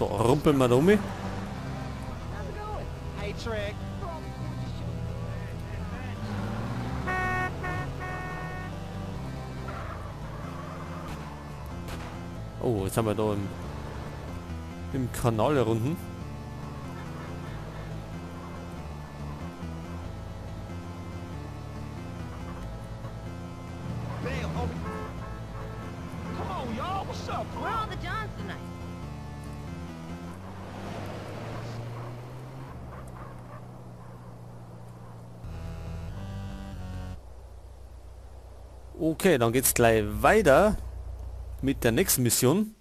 So, rumpeln wir da um. Oh, jetzt haben wir da im Kanal herunten. Okay, dann geht's gleich weiter mit der nächsten Mission.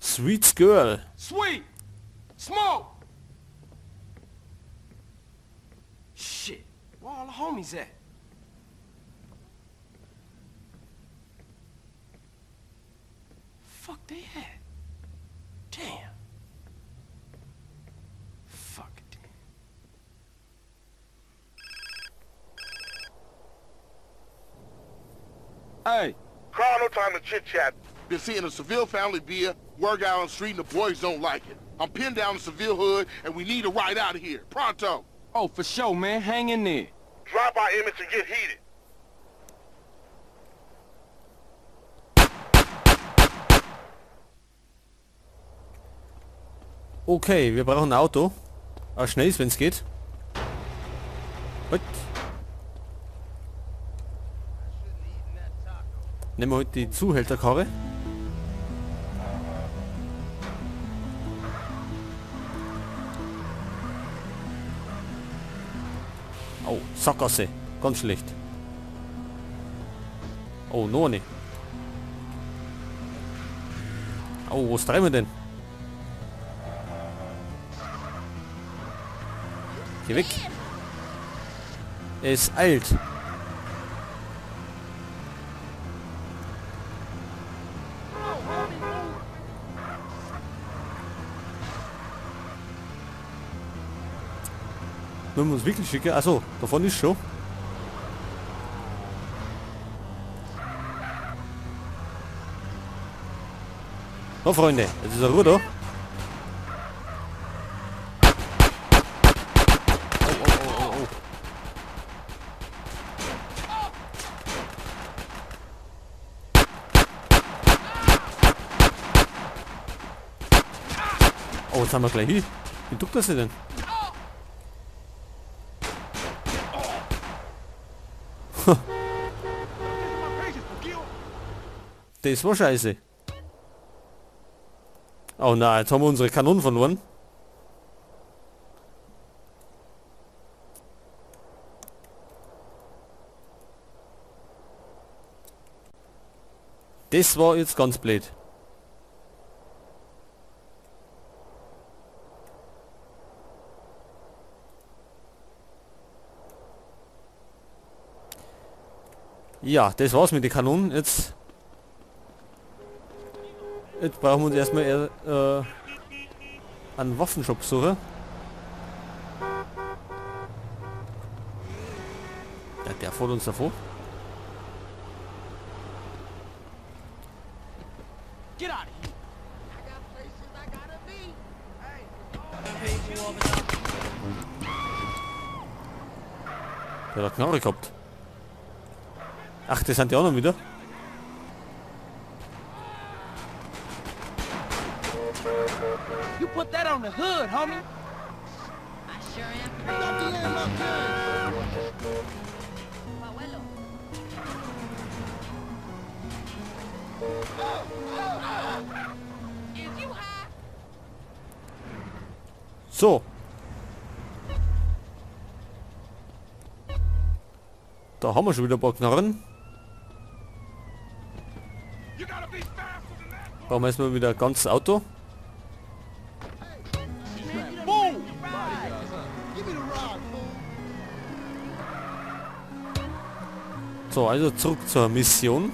Sweet Girl. Sweet! Smoke! Shit, where all the homies at? Fuck they at? Damn. Fuck it. Hey! Carl, no time to chit-chat. Been seeing a Seville family beer, work out on the street, and the boys don't like it. I'm pinned down in Seville hood, and we need a ride out of here. Pronto. Oh, for sure, man. Hang in there. Drop our image and get heated. Okay, wir brauchen ein Auto. Aber schnell ist, wenn's geht. Halt. Nehmen wir heute die Zuhälterkarre. Oh, Sackgasse. Ganz schlecht. Oh, noch eine. Oh, was treiben wir denn? Geh weg. Es eilt. Wenn wir uns wirklich schicken. Achso, davon ist schon. So, Freunde, jetzt ist er Ruhe da. Oh, oh, oh, oh, oh. Oh, jetzt haben wir gleich hin. Wie duckt das denn? Das war scheiße. Oh nein, jetzt haben wir unsere Kanonen verloren. Das war jetzt ganz blöd. Ja, das war's mit den Kanonen. Jetzt brauchen wir uns erstmal einen Waffenshop suchen. Ja, der fährt uns davor. Der hat Knarre gehabt. Ach, das sind die anderen wieder. You put that on the hood, homie. I sure am. So. Da haben wir schon wieder ein paar Knarren. Brauchen wir erstmal wieder ein ganzes Auto. So, also zurück zur Mission.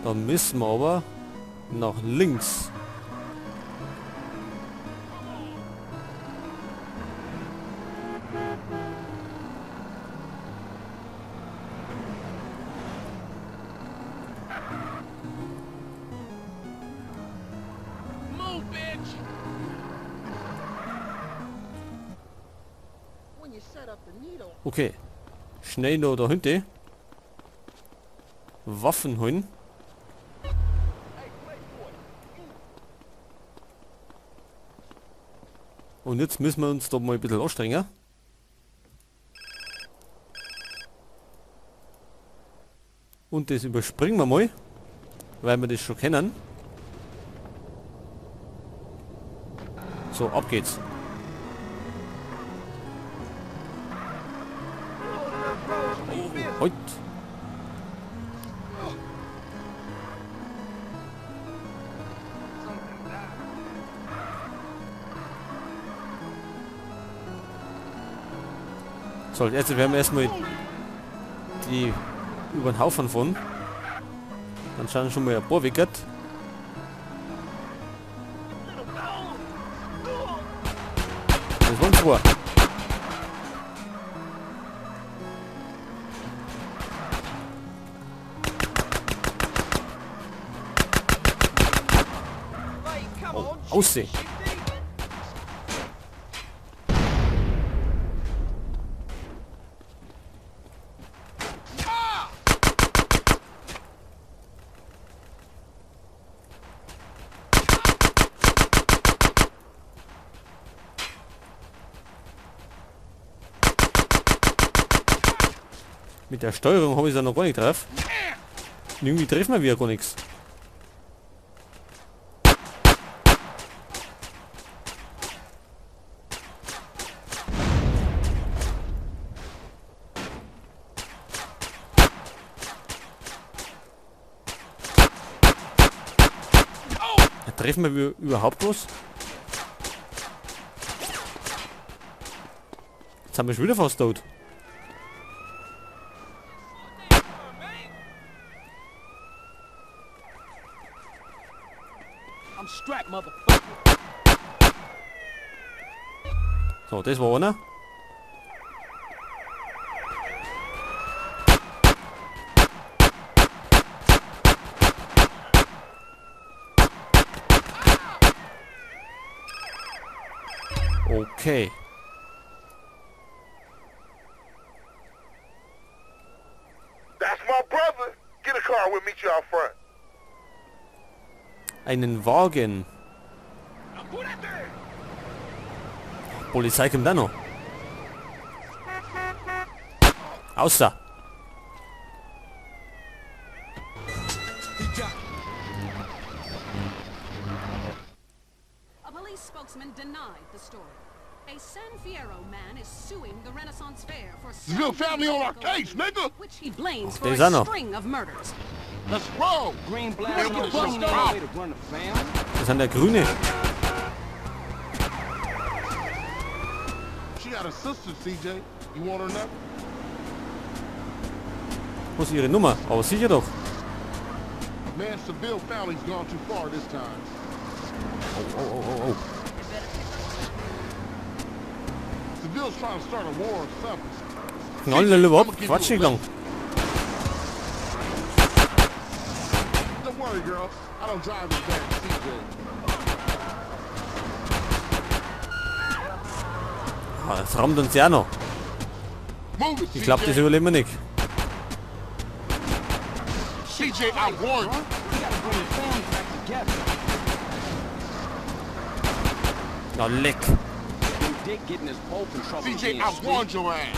Da müssen wir aber nach links. Okay. Schnell noch da hinten. Waffen holen. Und jetzt müssen wir uns da mal ein bisschen anstrengen. Und das überspringen wir mal, weil wir das schon kennen. So, ab geht's. Oh, heut. So, jetzt werden wir erstmal die über den Haufen fahren. Dann schauen schon mal ein paar weg. Das waren zwei. Oh, aussehen. Mit der Steuerung habe ich es ja noch gar nicht drauf. Und irgendwie treffen wir wieder gar nichts. Da treffen wir überhaupt was? Jetzt haben wir schon wieder fast tot. So, das war einer. Okay. That's my brother. Get a car, we'll meet you out front. Einen Wagen. Polizei kommt auch noch. Außer. A police spokesman denied the story. A San Fierro man is suing the Renaissance Fair for Seville family on our case, nigga. Which he blames Ach, for der ist a auch noch. string of murders. Let's roll. Green Man, blast. what is your problem? Das sind der Grüne. She got a sister, CJ. You want her number? Wo ist ihre Nummer? Aber sicher doch. Man, Seville family's gone too far this time. Oh, oh, oh, oh. Seville's trying to start a war or something. Knallen alle überhaupt. Quatsch nicht lang. Don't worry, girl. I don't drive as bad as CJ. Ah, das rammt uns ja noch. Move it, Ich glaube, das CJ. überleben wir nicht. CJ, I warned you. We gotta bring the family back together. Na leck. Dick getting us both in trouble CJ, again, I sweet. warned your ass.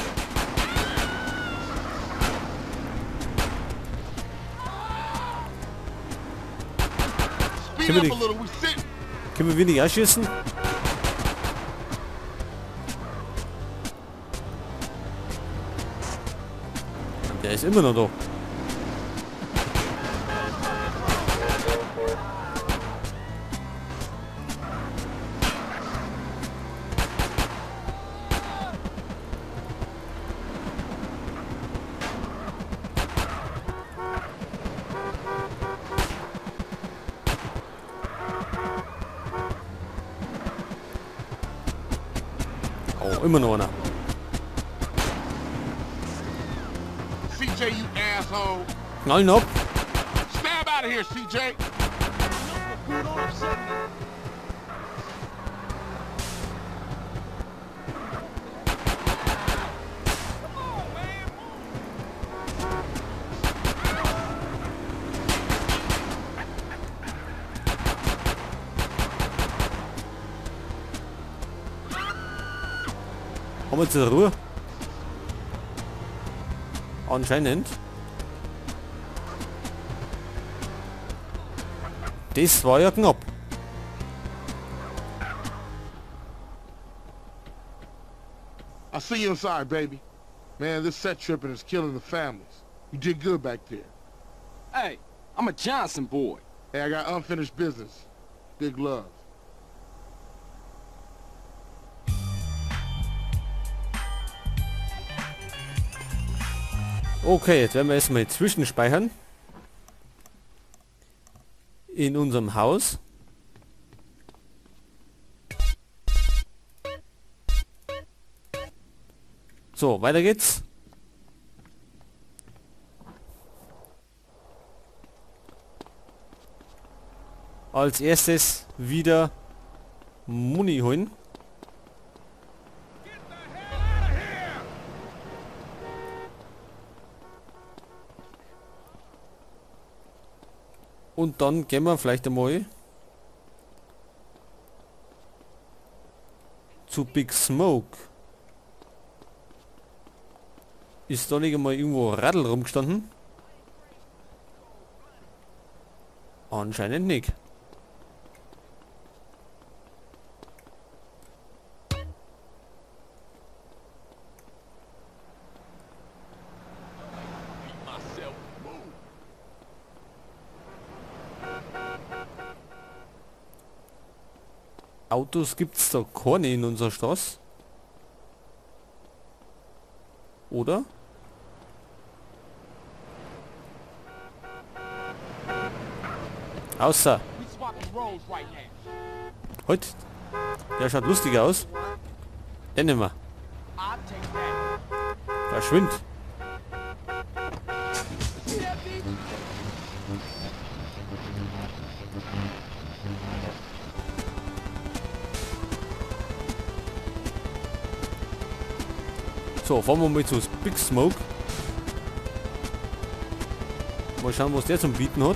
Speed Können up wir a die- little. We sitting. Können wir wenig erschießen? Der ist immer noch da. Oh, immer noch einer. CJ, you asshole. Knallen ab. Stab out of here, CJ. Haben wir jetzt Ruhe? Anscheinend. Das war ja knapp. I see you inside, baby. Man, this set tripping is killing the families. You did good back there. Hey, I'm a Johnson boy. Hey, I got unfinished business. Big love. Okay, jetzt werden wir erstmal zwischenspeichern. In unserem Haus. So, weiter geht's. Als erstes wieder Muni holen. Und dann gehen wir vielleicht einmal zu Big Smoke. Ist da nicht einmal irgendwo Radl rumgestanden? Anscheinend nicht. Autos gibt's da keine in unserer Straße. Oder? Außer. Heute. Der schaut lustig aus. Den nehmen wir. Verschwind. So, fahren wir mal zu Big Smoke. Mal schauen, was der zum Bieten hat.